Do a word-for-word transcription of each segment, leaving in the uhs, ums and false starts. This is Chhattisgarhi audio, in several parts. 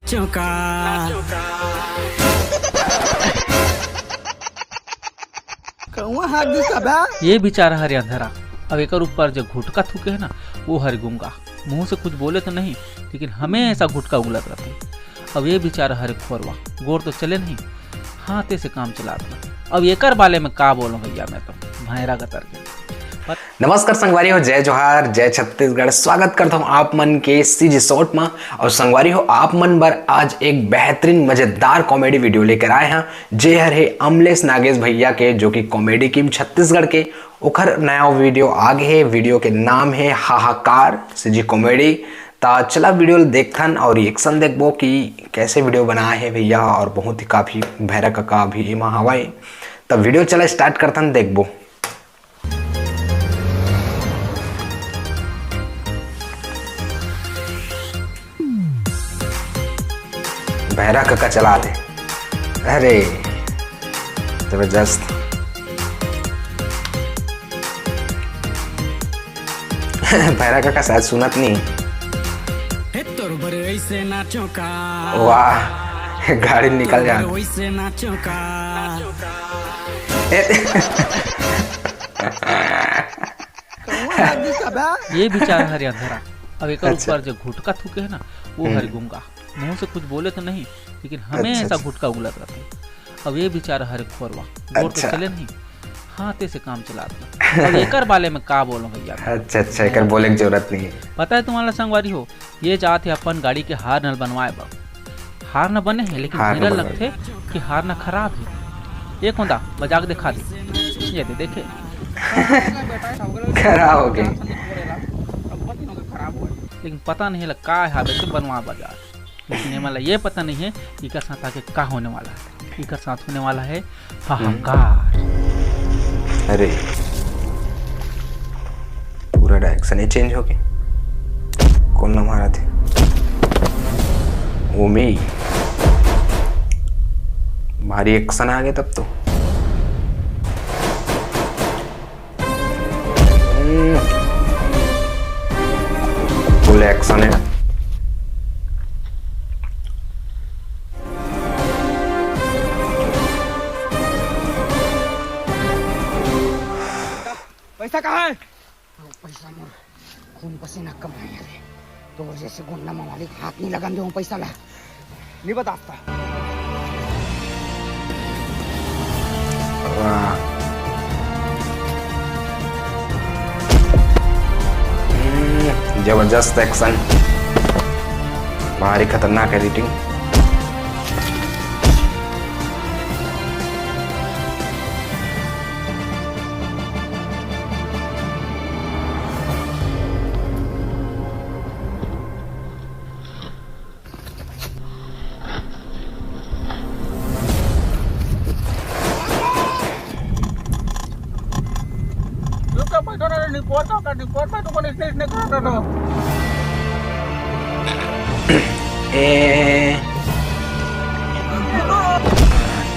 चौका। कौआ हाथ दिस का बा? ये बेचारा हरे अंधरा, अब एकर ऊपर जो घुटका थूके है ना, वो हरे गूंगा। मुंह से कुछ बोले तो नहीं, लेकिन हमेशा घुटका उगलत रहते। अब ये बेचारा हरे खोरवा, गोड़ तो चले नहीं, हाथे से काम चलात रहते। अब एकर बारे में का बोलूं भैया, मैं तो भैरा गतर के। नमस्कार संगवारी हो, जय जोहार, जय छत्तीसगढ़। स्वागत करता हूँ आप मन के सीजी शॉर्ट में। और संगवारी हो, आप मन बर आज एक बेहतरीन मजेदार कॉमेडी वीडियो लेकर आए हैं, जे हर है अमलेश नागेश भैया के, जो कि कॉमेडी किंग छत्तीसगढ़ के। ओखर नया वीडियो आ गए है, वीडियो के नाम है हाहाकार सीजी कॉमेडी। ता चला वीडियो ल देखथन और रिएक्शन देखबो कि कैसे वीडियो बनाए है भैया, और बहुत ही काफ़ी भैरा कका भी एमा हवय। तब वीडियो चला स्टार्ट करथन, देखबो। भैरा कका चला दे। अरे जबरदस्त। भैरा कका शायद सुनत नहीं। हे तोर बर ऐसे नाचो का। वाह, गाड़ी निकल जा। वैसे नाचो का। ए- कौआ हाथ दिस का बा? ये बेचारा हरे अंधरा, अब एकर अच्छा। ऊपर जो घुटका थूके है ना, वो हम्म। हरे गूंगा। मुंह से कुछ बोले तो नहीं, लेकिन हमेशा अच्छा, अच्छा। घुटका उगलत रहते। अब ये बेचारा हरे खोरवा, गोड़ तो अच्छा। चले नहीं, हाथे से काम चलात रहते। अब एकर बारे में का बोलूं भैया मैं? अच्छा, अच्छा, एकर बोले के जरूरत नहीं है। पता है तुम्हारा संगवारी हो, ये जात है अपन गाड़ी के हार्न ल बनवाए बर। हार्न बने है, लेकिन हार्न भैरा बनवाए। लगथे कि हार्न खराब है। एक होंदा बजा के दिखा दे, ये दे, देखे। खराब हो गए। लेकिन पता नहीं लग का है, हार्न बनवा बजा। लेकिन ये मला ये पता नहीं है कि इकर साथ आगे का होने वाला है। इकर साथ होने वाला है हाहाकार। अरे, पूरा डायरेक्शन ही चेंज हो गया। कौन ना मारा थे? ओमी, भारी एक्शन आ गया तब तो। हम्म। फुल एक्शन है। पैसा कहाँ है? पैसा मोर खून पसीना कमाए हरे। तोर जैसे गुंडा मवाली हाथ नहीं लगन दे पैसा ला। नहीं बता सकता। वाह। हम्म, जबरदस्त एक्शन, भारी खतरनाक एडिटिंग। चुपचाप बैठो ना रे, निपोर का होता, निपोर में तुमको इसने, इसने कहा था तो। ए,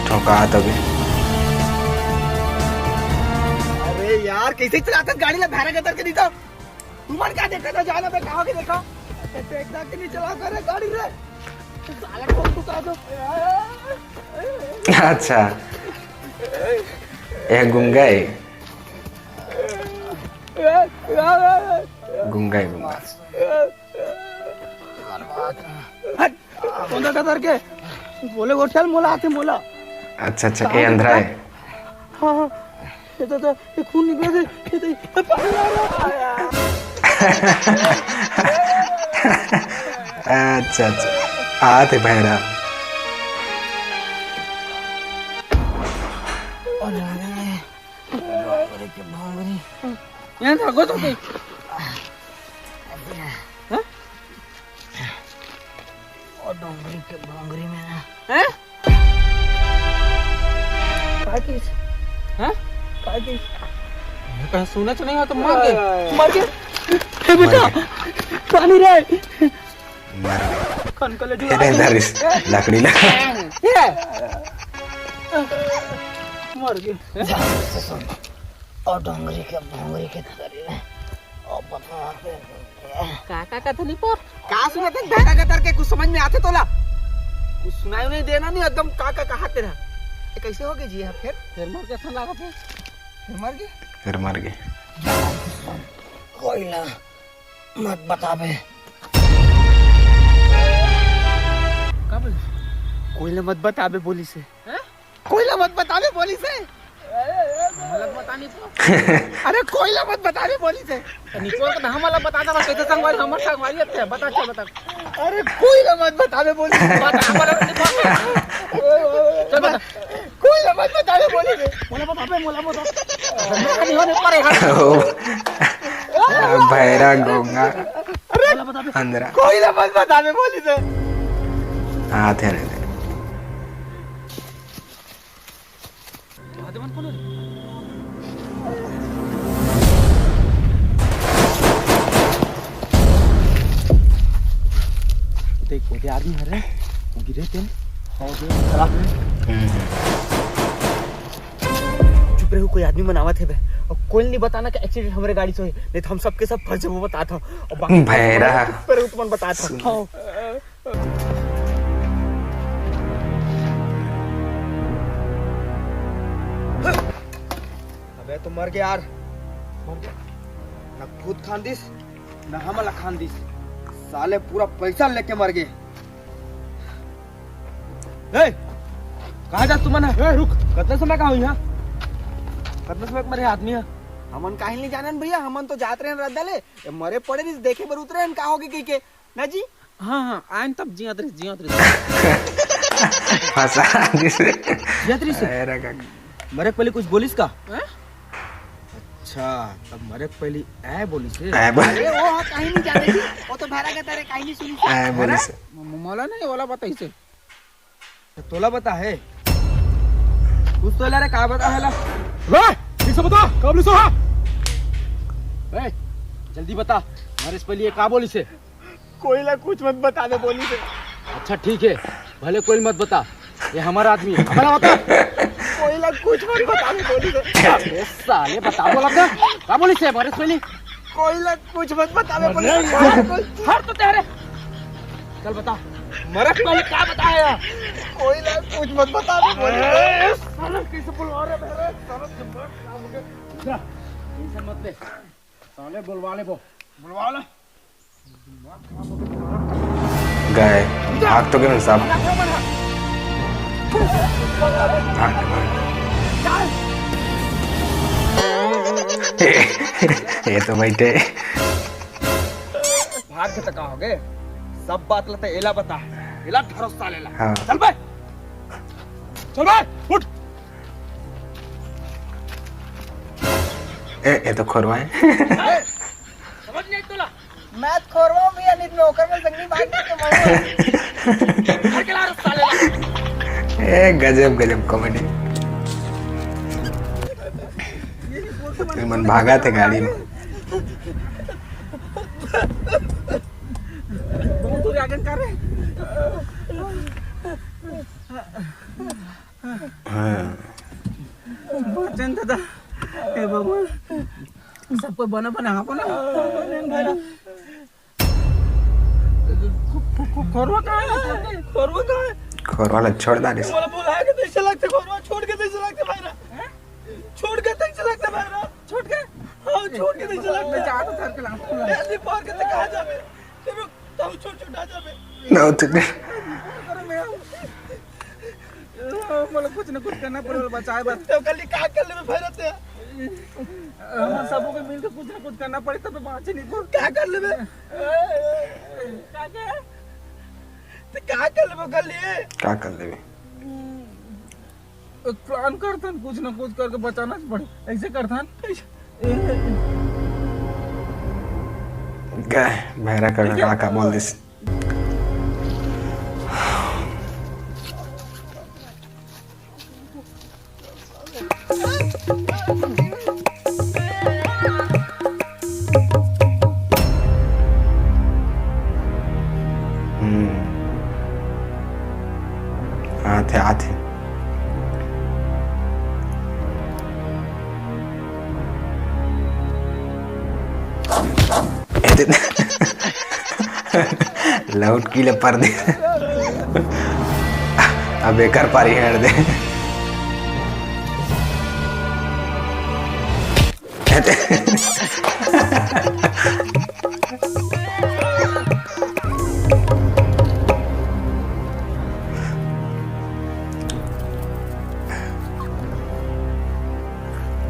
ठोका तभी। अरे यार, कैसे चलाते गाड़ी ला, भैरा गतर के नहीं तो। तुमन का देखा था, जाना पे कहा के देखा। ऐसे एकदम के नहीं चला करे गाड़ी रे। साला को ठुका दो। अच्छा, ये गुंगा है। गुंगा है, गुंगा। हट, कौन सा कतर के? बोले वो चल, मोला आते मोला। अच्छा, अच्छा, ये अंधरा है। हाँ, हाँ। ये तो, तो, ये खून निकला थे, ये तो, ये पानी आ रहा है। अच्छा, अच्छा, आते भैरा। और आ गए। बाप रे, के भांगरी। यहाँ था, गो तो के। हाँ? और डोंगरी के भोंगरी में ना। हैं? काय किस? हैं? काय किस? मैं कहा सुना तो नहीं हो तो मर गए। मर गए? हे बेटा, पानी रे। मर गए। कन को ले जो। तेरे इधर इस लकड़ी लगा। ये। मर गए। और डोंगरी के भोंगरी के शरीर। और बता। का, का कथनी पर? का सुनत हस भैरा गतर के, कुछ समझ में आथे तोला? कुछ सुनाई नहीं देना नहीं, एकदम का का कहा तेरा। ये कैसे हो गए जी यहाँ फिर? फिर मर के अच्छा लागत है। फिर मर गए? फिर मर गए। कोई ना। मत बताबे। का बोले? कोई ला मत बताबे बोलिस हे। हैं? कोई ला मत बताबे बोलिस हे। हमला बता नहीं तो। अरे कोई ला मत बताबे बोलिस हे। निपोर का हमला बता दे, कैसे संगवारी, हमर संगवारी है, बता, चल बता। अरे कोई ला मत बताबे बोलिस हे। बता, हमला नहीं बोल। चल बता। कोई ला मत बताबे बोलिस हे। मोला बताबे, मोला बता। नहीं होने पड़ेगा। ओ, भैरा गोंगा। अरे, अंदरा। कोई ला मत बताबे बोलिस हे। हाँ, थे नहीं। देख, वो दे आदमी हरे, वो गिरे तेन। हम्म। चुप रहो, कोई आदमी मन आवत हे बे। अउ कोई नहीं बताना कि एक्सीडेंट हमरे गाड़ी से होय, नहीं तो हम सबके सब फंस जबो, बतात हंव। अउ बाकी भैरा। चुप रहो, तुमन बतात हंव। सुन। हाँ। अबे तो मर गया यार, मर गया। न खुद खान दिस, न हमला खान दिस। साले पूरा पैसा लेके मर गए। ए, कहाँ जा तुमन? ए, रुक। कतना समय का होही? कतना समय का मरे आदमी हे? हमन काहे नहीं जानन भैया, हमन तो जात रहेन रद्दा ले। ये मरे पड़े रहिस, देखे बर उतरे हन, का होगे कहिके। ना जी? हाँ, हाँ, आयन तब जियत रहिस, जियत रहिस। फंसा जिसे। जियत रहिस हे? अरे का मरे के पहले कुछ बोलिस का? हैं? अच्छा, तब मरे के पहले ऐ बोलिस हे? ऐ बोल। अरे वो हाँ, कहीं नहीं जाने जी। वो तो भैरा के तरह कहीं नहीं सुनिस। ऐ बोलिस हे। म-, मोला नहीं, ओला बताइस हे। तोला बता हे। कुछ तो ला रे, का बता हे ला? रे, ठीक से बता, का बोलिस हे? ए, जल्दी बता, मरे से पहले ये का बोलिस हे? कोई ला कुछ मत बताबे बोलिस हे। अच्छा ठीक हे, भले कोई मत बता, ये हमर आदमी हे। हमला बता। कोई ला कुछ मत बताबे बोलिस हे। ए साले, बता बोला था, का बोलिस हे मरे से पहले? कोई ला कुछ मत बताबे बोलिस हे। अरे यार। हर तो तेरे। चल बता, मरे से पहले का बताया? कोई ला कुछ मत बताबे बोलिस हे। ए, साला कैसे बुलवा रहे मेरे? साला दिमाग खराब हो गया। जा, टेंशन मत ले, साले बुलवा लेबो, बुलवा ले। गए। भाग तो गए सब। भाग, भाग। ये तो बैठे। भाग के तका हो गए। सब बात ला तो एला बता। एला भरोसा लेला। हाँ। चल बे। चल बे, उठ। ए, ये तो खोरवा हे। ए, समझ नहीं तोला। मैं तो खोरवा हूँ भैया, नहीं तो मैं ओकर में संगी भाग के मारूंगा। घर के ला रे साले ला। ए, गजब, गजब comedy। ये मन भागा थे गाड़ी में। बहुत दूर आगे कर रहे। हाँ। बचन दादा, हे भगवान, सब कोई बना बना, आपन ना। खो-, खो-, खो-, खोरवा कहाँ हे? खोरवा कहाँ हे? खोरवा ला छोड़ डालिस। बोला, बोला के कैसे लगते खोरवा, छोड़ के कैसे लगते भाई रा? छोड़ के कैसे लगते भाई रा? छोड़ के? हाँ, छोड़ के कैसे लगते? मैं जाता घर के लाऊं। जल्दी पार के कहाँ जाबे? चलो, ताऊ छोड़, छोड़ आ जाबे। ना, तू कर। मोला कुछ न कुछ करना पड़े, बचाए बर। तो कल का कर लेबे भैरत? हम सबो के मिलके कुछ न कुछ करना पड़े, तब बाँचे नहीं। का कर लेबे? का के? तो का कर लेबे कल? का कर लेबे? एक plan करथन, कुछ न कुछ करके बचाना पड़े। ऐसे करथन। गए, भैरा का, का, का बोल दिस। हम्म। आथे, आथे। लौट की ले परदेस। अब एकर पारी हेड़ दे।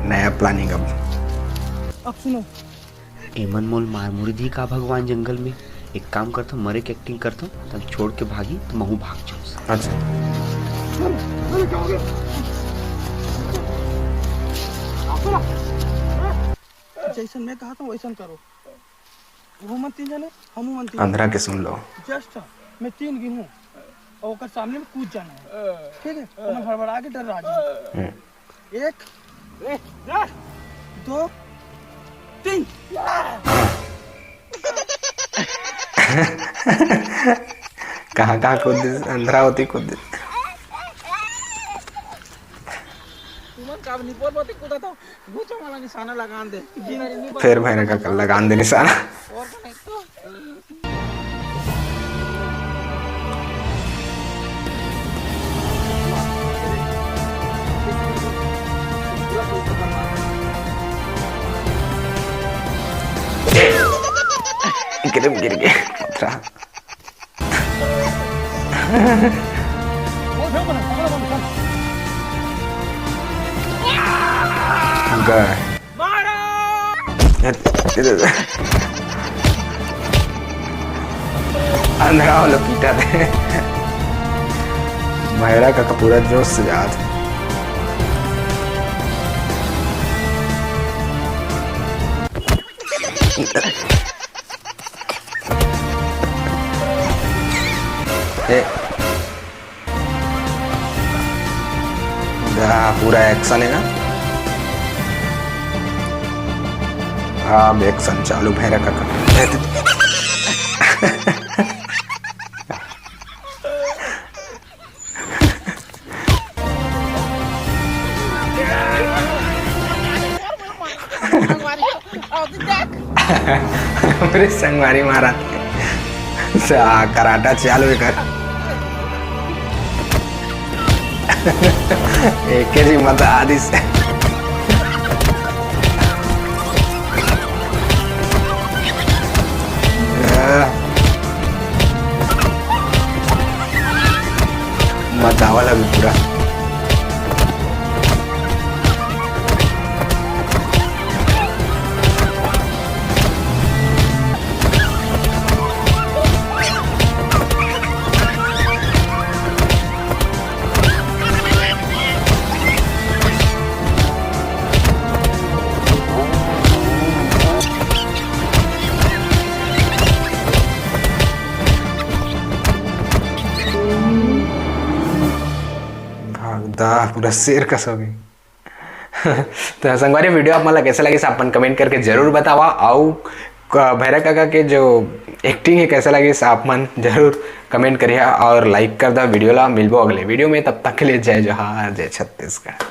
नया प्लानिंग अब। अब सुनो। एमन मोल मार मुरी दी का भगवान जंगल में? एक काम करथो, मरे के एक्टिंग करथो, तब छोड़ के भागी तो महू भाग जाऊँ। अच्छा। जैसन मैं कहा था वैसन करो। वो मन तीन जने, हम मन तीन अंधरा जने। के सुन लो। जस्ट मैं तीन गिनूं और ओकर सामने में कूद जाना है, ठीक है? ओमन हड़बड़ा के डर्रा जाए। हम्म। एक, दो, तीन। कहाँ कहाँ कूद दे, अंधरा होती कूद दे। तुमन का निपोर बोती कूदा तो गुचा वाला निशाना लगान दे। फिर भैरा काका लगान दे निशाना। और का नहीं तो। गिर, गिर गए पथरा। गए। अंधरा वाला पीटा थे। भैरा काका पूरा जोश से जात। ए। दा, पूरा एक्शन है ना? अब एक्शन चालू भैरा काका। हमरे संगवारी मारा थे। सा-, कराटा चालू है कर। एक जी मत आदिस। मत आवा लगे पूरा। भागदा पूरा शेर का सभी। तो संगवारी, वीडियो आप मन ला कैसे लगिस, आप मन कमेंट करके जरूर बतावा। अउ क-, भैरा काका के जो एक्टिंग है कैसे लगिस, आप मन जरूर कमेंट करिहा और लाइक कर दा वीडियो ला। मिलबो अगले वीडियो में, तब तक के लिए जय जोहार, जय छत्तीसगढ़।